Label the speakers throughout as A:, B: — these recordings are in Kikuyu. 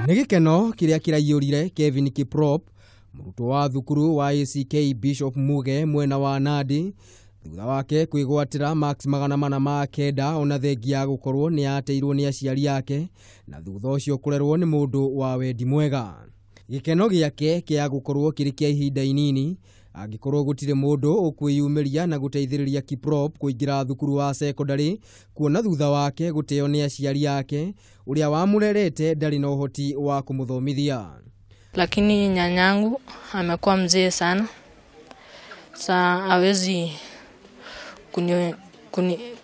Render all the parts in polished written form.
A: Nĩ gĩkeno kĩrĩa kĩraiyũrire Kevin Kiprop, mũrutwo wa thukuru wa ACK Bishop Muge mwena wa Nandi, thutha wake kwĩgwatĩra marks 409 ona thengia ya gũkorwo nĩ ateirwo nĩ aciari ake na thutha ũcio kũrerwo nĩ mũndũ wa wendi mwega. Gĩkeno gĩake kĩa gũkorwo kĩrĩ kĩa ihinda inini angĩkorwo gũtirĩ mũndũ ũkwĩyumĩria na gũteithĩrĩria Kiprop kũingĩra thukuru wa secondary, kuona thutha wake gũteo nĩ aciari ake ũrĩa wamũrerete ndarĩ na ũhoti wa kũmũthomithia.
B: Lakini nyanyangu amekuwa mzee sana, sa hawezi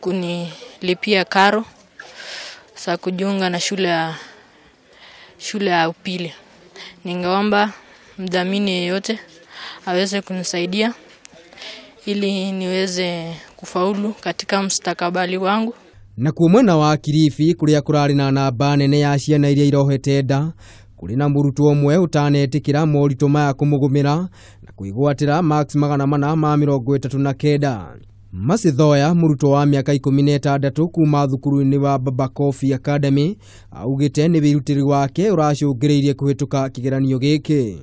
B: kunilipia karo sa kujiunga na shule ya upili. Ningeomba mdhamini yeyote aweze kunisaidia ili niweze kufaulu katika mustakabali wangu.
A: Na kuo mwena wa Kilifi kuria kurari na namba nene ya ciana iria irohete nda, kuri na mũrutwo ũmwe ũtanetĩkĩra moritũ maya kũmũgũmĩra na kwĩgwatĩra marks 439. Masithoya, mũrutwo wa mĩaka 16 kuma thukuru-inĩ wa Baba Coffee Academy, augĩte nĩ wĩrutĩri wake ũracũngĩrĩirie kũhĩtũka kĩgeranio gĩkĩ.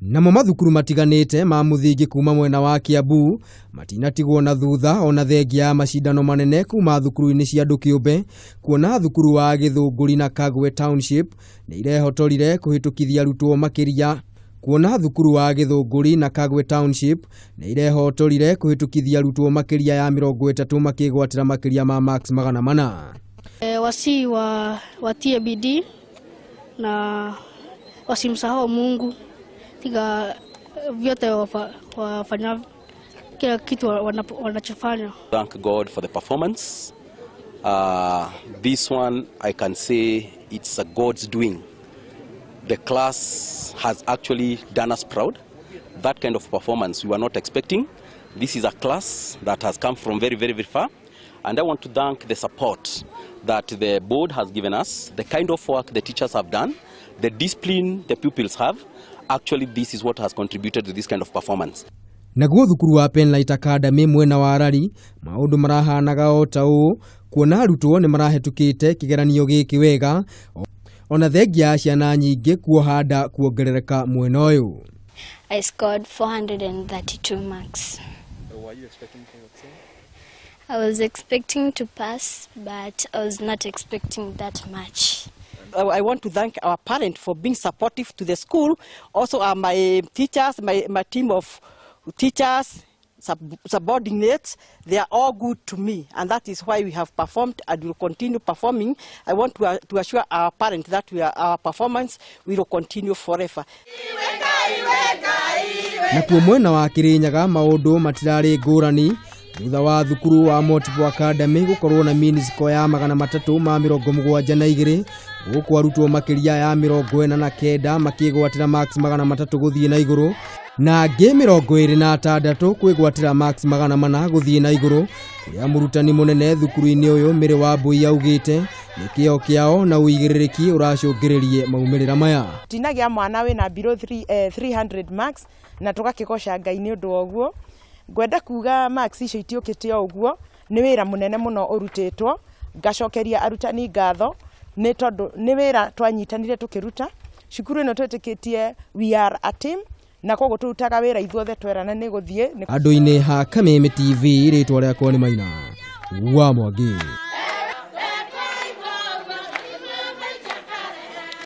A: Namo mathukuru matiganĩte ma mũthingi kuma mwena wa Kiambu matinatigwo na thutha ona thengia ya macindano manene kuma thukuru-inĩ cia andũ kĩũmbe, kuona thukuru wa Gĩthũngũri na Kagwe Township nĩ irehotorire kũhĩtũkithia arutwo makĩria. Kuona thukuru wa Gĩthũngũri na Kagwe Township nĩ irehotorire kũhĩtũkithia arutwo makĩria ya 30 makĩgwatĩra makĩria ma marks 400.
C: Wasi watie bidii na wasimsahau Mungu katika vyote wafanya, kila kitu wanachofanya.
D: Thank God for the performance. This one I can say it's a God's doing. The class has actually done us proud. That kind of performance we were not expecting. This is a class that has come from very, very, very far. And I want to thank the support that the board has given us, the kind of work the teachers have done, the discipline the pupils have. Actually, this is what has contributed to this kind of performance.
A: Naguo thukuru wa Penlight Academy mwena wa Arari maũndũ marahanaga o ta ũũ, kuona arutwo nĩ marahetũkĩte kĩgeranio gĩkĩ wega ona thengia ya ciana nyingĩ kuoha nda kuongerereka mwena ũyũ.
E: I scored 432 marks.
F: Were you expecting to excel?
E: I was expecting to pass, but I was not expecting that much.
G: I want to thank our parents for being supportive to the school. Also, my teachers, my team of teachers, subordinates, they are all good to me, and that is why we have performed and will continue performing. I want to assure our parents that our performance will continue forever.
A: Na kuo mwena wa Kirinyaga maũndũ matirarĩ ngũrani thutha wa thukuru wa Multiple Academy gũkorwo na mean score ya 372, gũkũ arutwo makĩria ya 49 makĩgwatĩra marks 300 gũthiĩ na igũrũ na angĩ 26 kwĩgwatĩra marks 400 gũthiĩ na igũrũ, kũrĩa mũrutani mũnene thukuru-inĩ ũyũ Mary Wambui augĩte nĩ kĩo kĩao na ũigĩrĩrĩki ũracũngĩrĩrie maumĩrĩra maya.
H: Tinagĩa mwana wĩna below 300 marks na tũgakĩgoca Ngai nĩ ũndũ wa ũguo. Ngwenda kuga marks icio itiũkĩte o ũguo, nĩ wĩra mũnene mũno ũrutĩtwo. Ngacokeria arutani ngatho nĩ tondũ nĩ wĩra twanyitanire tũkĩruta. Cukuru ĩno twĩtĩkĩtie we are a team, na koguo tũrutaga wĩra ithuothe twerana nĩ gũthiĩ.
A: Andũ-inĩ ha Kameme TV, rĩtwa rĩakwa nĩ Maina wa Mwangi.